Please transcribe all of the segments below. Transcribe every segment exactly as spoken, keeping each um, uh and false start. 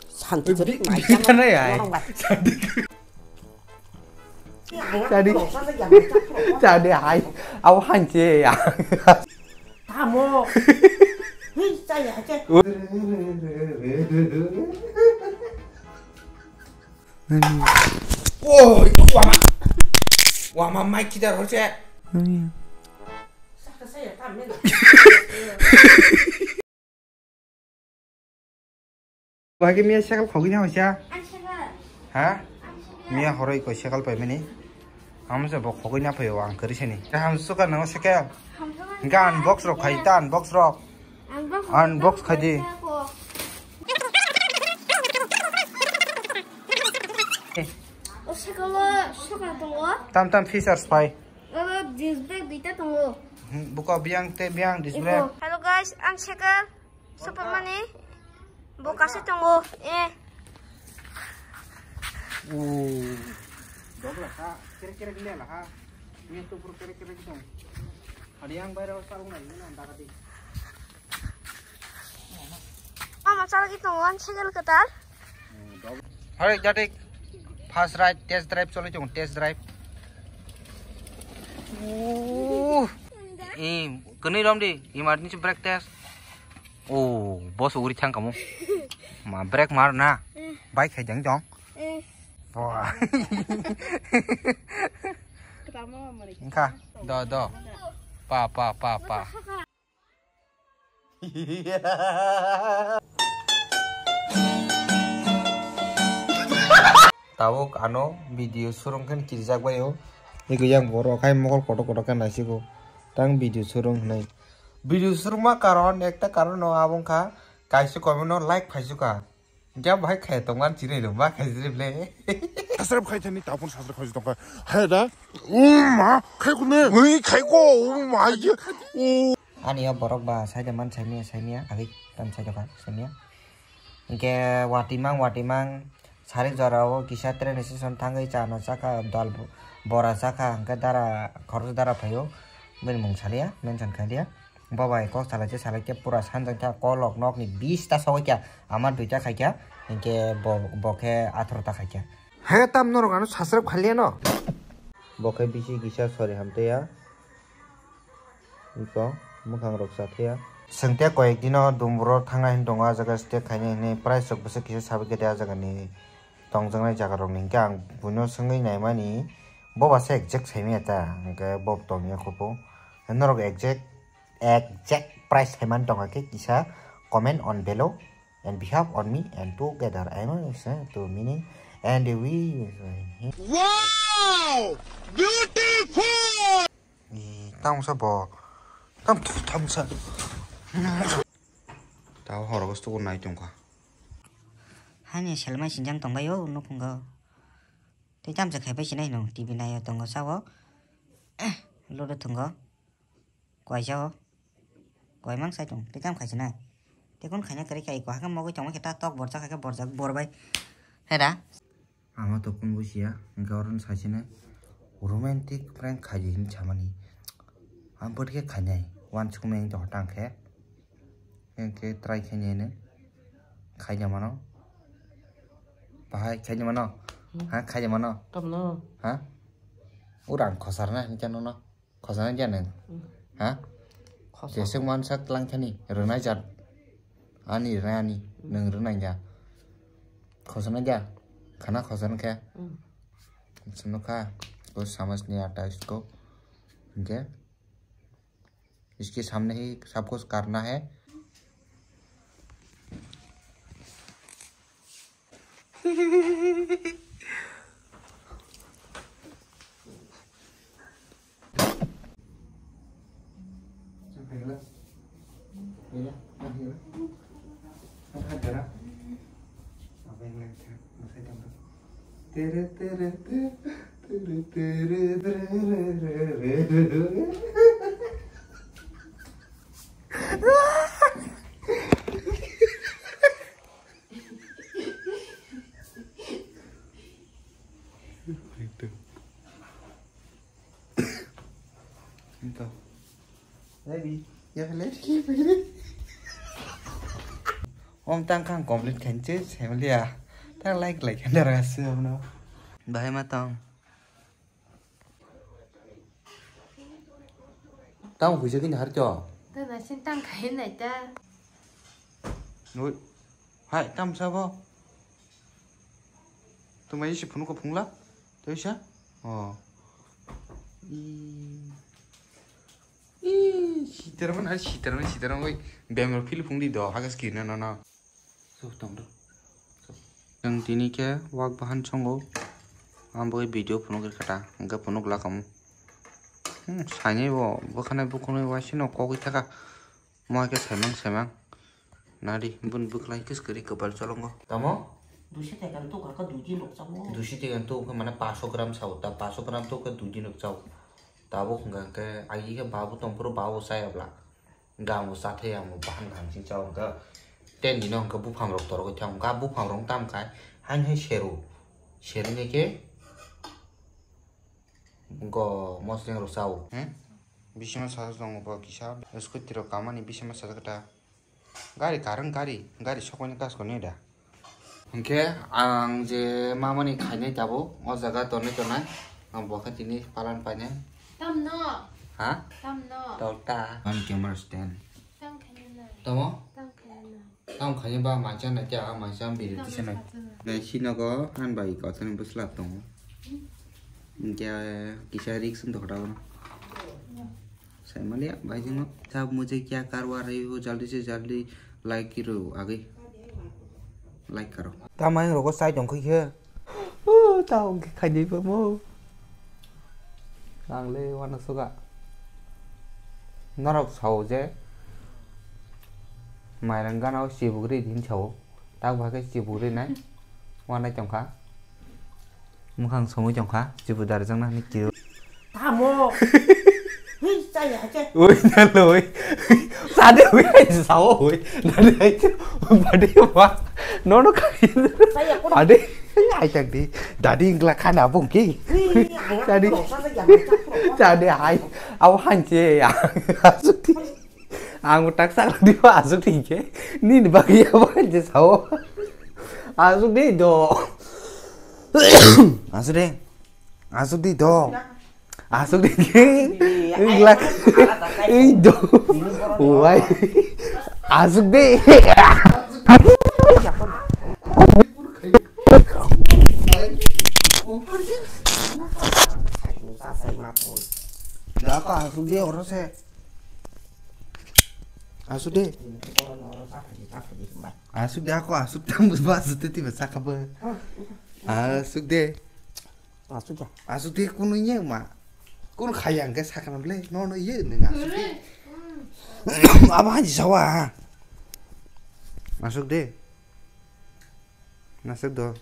Santi jadi mai. Sana ya. Tadi. Tadi hai. Aw hanche ya. Tamo. Hei, saya aja. Oh, itu wama. Wama mai kita roche. Saka saya tamen. Bagi mia sekal khogwi na hoisa. Ha? Mia horoi ko sekal pai mani. Hamsa bo khogwi na phaio ang kari sani. Hamsa ka nang sekal. Ga unbox rok khai ta unbox rok. Unbox khai di. O sekalo soka tongo. Tam tam features pai. Oro disc brake duita tongo. Hmm, buka biang te biang disc brake. Hello guys, ang sekal. Super mani. Bo kasi tongo. Eh. Oh. Dogla ha, kere kere gila ha. Ini tu pur kere kere gitu. Ada yang bayar sarung lagi na antara di. Mama chala gitu wan segel ketar. Hai, jadi first ride test drive choli chung test drive. Uh. Im, kene rom di, emergency brake test. Oh, boss uri thang kamu. Ma brake mar na. Bike hai jang jong. Wah. Engka, do do. Pa pa pa pa. Tabuk ano video surung khe kirijak bai o. Ego yang borok hai mokol kotor kotor khe naisigo. Tang video surung hinwi. Video surungma karon, ekta karon no abo wngkha kaisa comment no like phaisukha. Jab hai khai tongman chini no ma khai jini ble. Subscribe khai thani tapon subscribe khai tongkha. Hai da. O ma khai kune. Ui khai ko o ma ye. O. Ani o borok ba sai de man sai miya sai miya agi tam sai doka sai miya. Hingke watimang watimang sari jora o kisa train station thangwi cha no chakha dal bo-, bora chakha hingke dara khoroksa dara phaio bini mung salia mention khalia. Bo bai kok salai se salai khe pura sanjak kha kolok nok ni bis ta sogwi kha ama duita khai kha hingke bo bo khe atharo ta khai kha. He tam norok ano subscribe khalia no. Bo khe bisi kisa sori hamtaiya. Iko mwkhang rok sathiya. Sengte koyek dino dumburo thangna hin tongo ah jaga stay khaina hinwi price rok bwswk kisa sabai khe de ah jaga ni tongjaknai jaga rok ni hingke ang buino swngwi naimani bo ba se exact saimanya ta hingke bo tongya khupo norok exact exact price saimani tongkha khe kisa comment on below and behalf on me and together I know it's, uh, to meaning and we. Wow! Beautiful! Ee, tamo sa bo. Tam, tam sa. Tao horo gosto ko nai tongkha. Hani selmai sinjang tongbai o nukhungo. Tei tamsa khaibai sinai no T V naio tongo sao. Ludo thungo. Kuaisa o. Kuai mang sai tong. Tei tam khai sinai. Tei kun khaina kwrwi kai ko hakhe mogwi tongma khe ta tok borjak hakhe borjak borbai. Heda. Ama to kun busia, hingke oro no saichine romantic prank khaidi hinwi samani. Ang bwtwi khe khainai, uansukmani wngtongkha tang khe. Hingke try khainai hwnwi khaina mano. Bahai khaina mano? Hmm. Ha, khaina mano? Tamno? Ha? Urang khosarna hingke nono. Khosana dia nang? Hmm. Ha? Khosa. Jeswk mansak lang thani, rwnai jat. Ani rwnai ani, hmm, nang rwnai ja. Khosana dia, khana khosana khe. Hmm. Sunu kha, ko samajh nahi aata isko. Hingke, iske samne hi sab kuch karna hai. Ito. Ready? Ya, ready. Om tang kang complete khainche semlia. Tang like like khan dara se amno. Bahai ma tong. Tang huija kini har kyo. Tana sin tang khain nai ta. Oi. Hai tam sa bo. Tumai si phunu ko phungla. Toisa. Oh. I. Ih, siterman, ari siterman, siterman, oi, bemar phil phungdi do, hagas kirna no, no. So, tong do. So. Ang tini khe wak bahan songo, ang bo video phunuk rikha ta, hingke phunuk lakam. Hmm, saini bo, bwkhana bukhunui waisino kogwi thaka, mo hai khe saimang, saimang. Nadi, bun bwkhlai khe swkari kwbal cholongo. Tamo? Dusi tekan tu kaka dui din rok chamo. Dusi tekan tu khe mane paso gram sao, ta paso gram tu khe dui din rok chao. Tabuk hwnka khe agi khe babu tongphuru babu chaya bla. Gango chathai ang bahan kaham sing chao hwnka. Ten dino hwnka buphang rok torogwi thang hwnka buphang rok tam khai hain hai seru. Seruni khe go mosleng rok chao. Hmm? Bisima sajak tongo bo kisa scooty rok kamani bisima sajak ta. Gari karang gari, gari sokoni kas koni da. Hingke ang je mamani khainai tabuk, o jaga tonwi tonai, ang bo khe tini palan painai. Tamno? Ha? Tamno? Tolta. Ani camera stand. Tang khainai. Tamo? Tang khainai. Tang khainai ba macha na kya, macha biri tisa na. Dai sinogo han bai ko thani bwsla tongo. Hingke kisa risk wng tokha tabuk. Saimaliya, bai jingno. Sab mujhe kya karwa rahi ho, jaldi se jaldi like kiro, age. Like karo. Tamo ang rogo sai tong khe. Oh, ta ong khe khaini ba mo. Ang le wana suga. Norok sao je. Mairang gana o sibugri din sao. Tak ba khe sibugri nai. Wana tong kha. Mukhang songwi tongkha, chibu darjakna hwnwi kiro. Tamo. Hui, chaya khe. Oi, nalo, oi. Sade, oi, ai, sao, oi. Dadi, ai, bade, wa. No, no, kai. Chaya, kono. Ade, ai, tak di. Dadi, ingla, khana, bung, ki. Hui, ang, Dadi. Kono, sa, sa, yang, sa, kono. Sade, ai. Aw, hanche, ya. Asuti. Ang tak sak di, asuk di, ke. Ni, ni, bagi, apa, hanche, sao. Asuk di, do. Asuk de. Asuk di do. Asuk di. Glak. Ei do. Wai. Asuk de. Dako asuk de oro se. Asuk de. Asuk de ako asuk tam ba asuk te tiba saka ba. Asuk de. Asuk de. Asuk de kunu ye ma. Kunu khaya hingke sakana ble. No no ye nang asuk de. Abo hanji sawa. Asuk de. Nasuk do.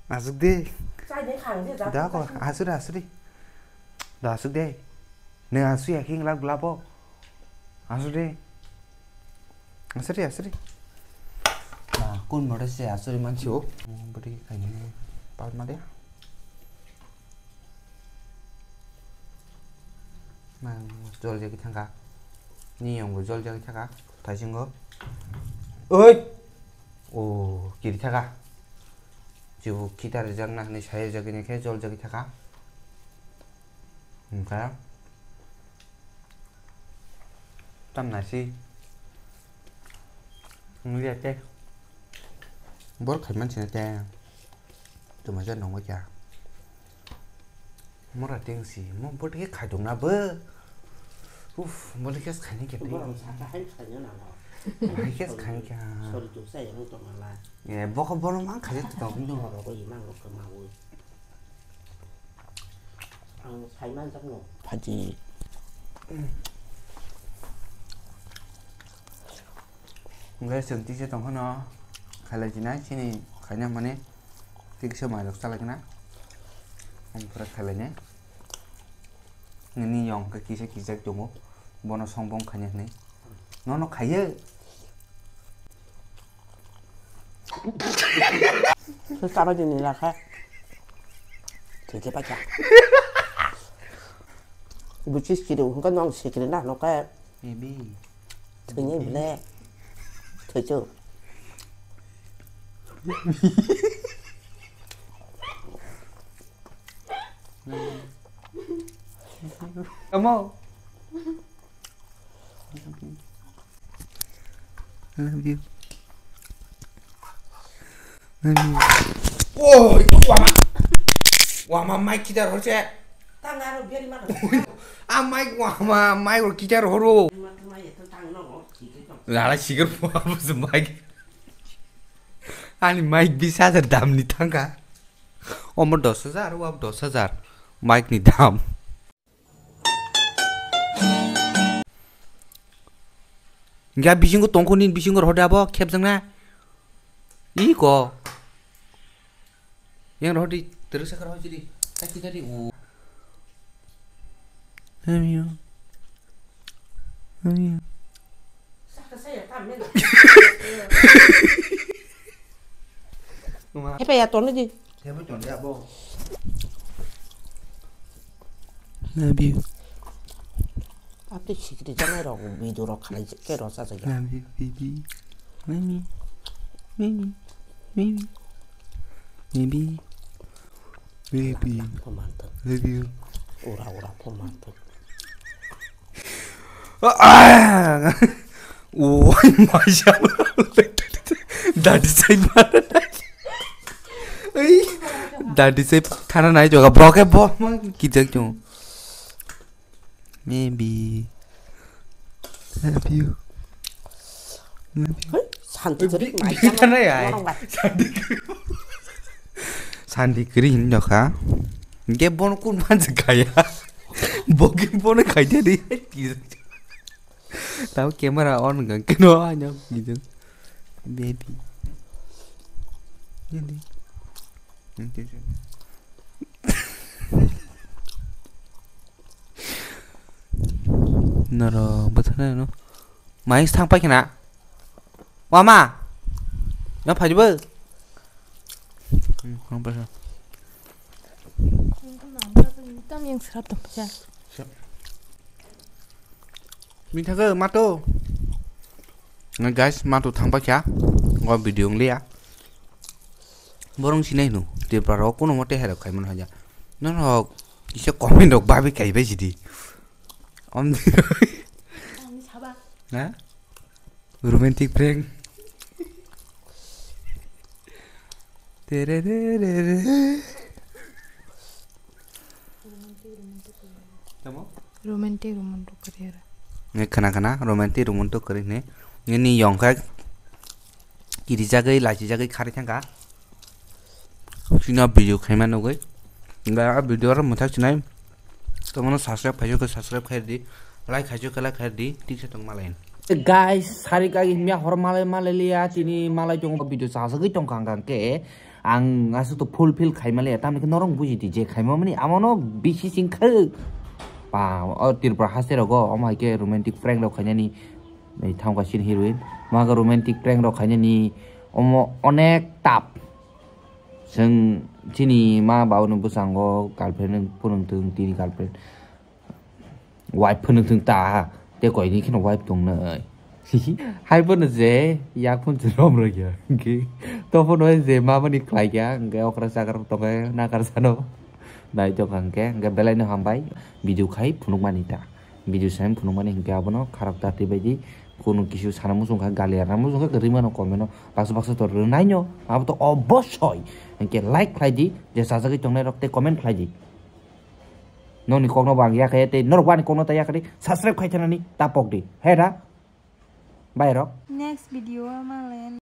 Asuk de. Chai de khang de, da Da ko, asuk de, asuk de. Da asuk de. Ne asu ya king lab glabo. Asuk de. Asuk de, asuk de. Na, kun mode se asuk de mansi o. Budi kaini pal ma de. Mang jol jagwi thangkha. Ni yong bo jol jagwi thangkha. Thaisingo. Oi! O, kiri thangkha. Jibo khitar rijak na hinwi sai rijak ni khe jol jagwi thangkha. Hingkha. Tam nasi. Nungya te. Bor khai manchina te. Tumaja nongwa kya. Mora tengsi, mo bot ke khaidong na bo. Uf, bot ke khaini ke. Borok saka hai khaina na. Hai ke khaini ke. Sorry, tu saya yang tu malah. Ye, boko bono mang khaja tu tong do. Boro ko imang rok kemawi. Ang sai man jak no. Phaji. Ngai seng tisa tong khano. Khalai jinai sini khaina mane. Tiksa mai rok chalai khna. Ang pura khalai ne. Nini yong khe kisa kijak tongo. Bono song bong khaina hinwi. Nono khaiyo. Chaba jini lakha. Thwikhe pakya. Buchi sikiru hwnkhe nong sikiri na nokhe. Ebi. Thwini bile. Thwichu. Kamu. I love you. I love you. Oh, itu wama. Wama mic kita roh cek. Tang aro biar mana? Ah, mic wama, mic roh kita roh roh. Lala sigar po apa se mic? Ani mic bis hajar dam ni tangka. Omo dos hajar, wab dos hajar. Mic ni dam. Hingke bisingo tongkho nini bisingo rohor de abo khepjakna. Iko. Yang rohor di, terus sakar rohor di. Tadi, tadi. Ayo. Ayo. Hepa ya tono di. Hepa tono ya bo. Love you. Ate sikri janai rok video rok khalai ke ro sa sa ya. Love you, baby. Mami. Mami. Mami. Baby. Baby. Pho manthok. Love you. Ura ura pho manthok. Oi maya. Dadi sai mana nai. Oi. Dadi sai thana nai joga broke bo ma kijak chung. Maybe. Love you. Love you. Santi kiri mai. Santi kiri hin dokha. Ge bon kun man se kaya. Bogi bon khai de di. Tau camera on gang keno anya gitu. Baby. Ini. Noro bwthana no. Mai thang pai khna. Wama. No phai bo. Hmm, thang pai kha. Tam yang serap tam pha. Mithagwi mato. Guys, mato thang pai kha. Ngo video wng liya. Borong sinai hino. Tripura rok kuno mote herok khai man haja. Norok kisa comment rok babi kai bai sidi. Om. Ha? Romantic prank. Tererere. Tamo? Romantic, romantic career. Ne khana khana, romantic, romantic career ne. Nini yongkha kirijagwi, lachijagwi kharwi thangkha. Chini video khaima nugwi. Ga video aro mwthak chinai. Tomono subscribe khaijak khe subscribe khai di. Like khaijak khe like khai di. Tiksa tong malai. Guys, sari kagi himya hor malai malai liya. Chini malai tong video chasagwi tong kang kang khe. Ang aswk to fulfill khaima liya. Tamni khe norong buji di je khaima mani amono bisi sing khe. Ba, o Tripura haste rogo, omo hai khe romantic prank rok khainani. Nai thangkha chini heroine. Maga romantic prank rok khainani. Omo onek tap. Chwng chini ma bauni bwskango girlfriend phunuk thung, tini girlfriend, wife phunuk thung ta, tei koi ni kheno wife tongnai. Hai phano je yak phano je rom rwkya, hwnkhe to phano je ma bani khlaikya, hwnkhe okra chakra tongkha nakar sano. Nai tongkha hwnkhe, hwnkhe belai no hambai, video khai phunukmani ta. Video sai phunukmani hwnkhe abono kharok ta twi bai di. Kunu kisu sana muchung kha, gali arna muchung kha, kwrwi mano comment o baksa baksa to rwnai no. Abo to obosoi hwnkhe like khlai di, je chajagwi tongnai rok tei comment khlai di. Nokni kokno bo ang yakha ya tei norok bo ani kokno ta yakha di, subscribe khai thanani ta pok di. He da? Bai rok. Next video o malai.